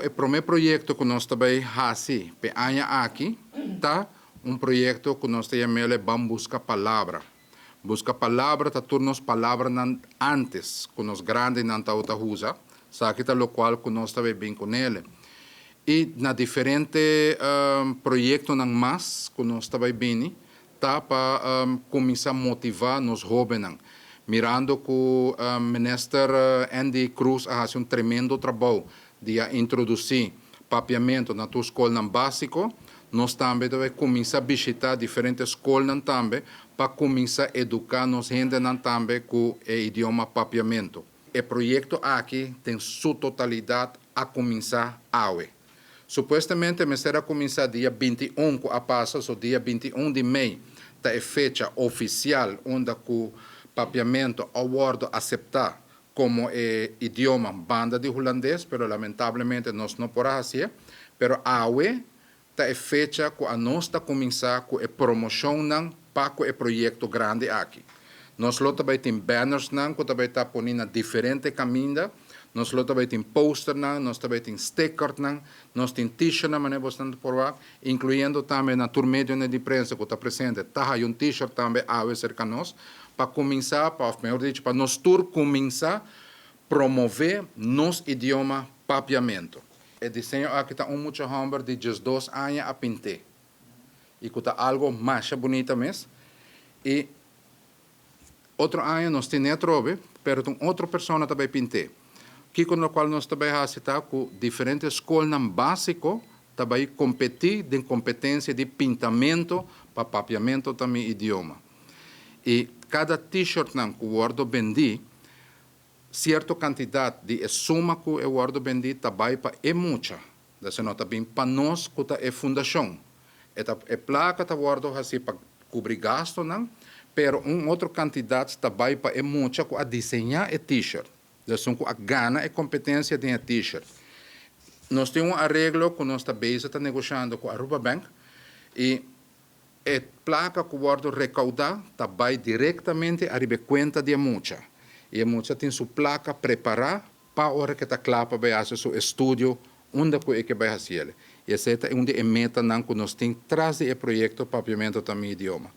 E promé proyekto ku nos ta bai hasi p'e aña aki ta un proyekto ku nos ta yam'el Ban Buska Palabra. Buska Palabra ta tur nos palabranan ántes ku nos grandinan tabata usa, esaki ta lokual ku nos ta bai bin kunel. I na diferente proyektonan mas ku nos ta bai bini ta pa kuminsá motivá nos hóbennan. Mirando ku Minister Endy Croes a hasi un tremendo trabou di a introdusí papiamentu na tur skolnan básiko, nos tambe ta bai kuminsá bishitá diferente skolnan tambe pa kuminsá eduká nos hendenan tambe ku e idioma papiamentu. E proyekto aki den su totalidat a kuminsá awe. Supuestamente mester a kuminsá dia 21 ku a pasa, so dia 21 di mei ta e fecha ofisial unda ku papiamentu a wòrdu aseptá komo e idioma banda di hulandes, pero lamentablemente nos no por a hasié. Pero awe ta e fecha ku anos ta kuminsá ku e promoshonnan pa ku e proyekto grandi aki. Nos lo ta bai tin bannersnan ku ta bai ta poni na diferente kaminda, nos lo ta bai tin posternan, nos ta bai tin stickernan, nos tin t-shirtnan manera bosnan ta por wak, inkluyendo tambe na tur medionan di prensa ku ta presente ta haya un t-shirt tambe awe serka nos pa kuminsá, pa òf mehor dicho pa nos tur kuminsá promové nos idioma Papiamentu. E diseño aki ta un mucha hòmber di 12 aña a pint'é i ku ta algo masha bunita mes. I otro aña nos tin atrobe, pero ta un otro persona ta bai pint'é. Kiko lokual nos ta bai hasi ta ku diferente skolnan básiko ta bai kompetí den kompetensia di pintamentu pa Papiamentu ta mi idioma. I kada t-shirtnan ku wòrdu bendí, sierto kantidat di e suma ku e wòrdu bendí ta bai pa e mucha. Dese no ta bin pa nos ku ta e fundashon. E ta e plaka ta wòrdu hasí pa kubri gastunan, pero un otro kantidat ta bai pa e mucha ku a diseñá e t-shirt, esun ku a gana e kompetensia den e t-shirt. Nos tin un areglo ku nos ta bezig ta negoshando ku Aruba Bank i e plaka ku wòrdu rekoudá ta bai direktamente ariba e kuenta di e mucha i e mucha tin su plaka prepará pa ora ku e ta kla pa bai hasi su estudio unda ku e ke bai hasi el. I esei ta un di e metanan ku nos tin tras di e proyekto Papiamento ta mi idioma.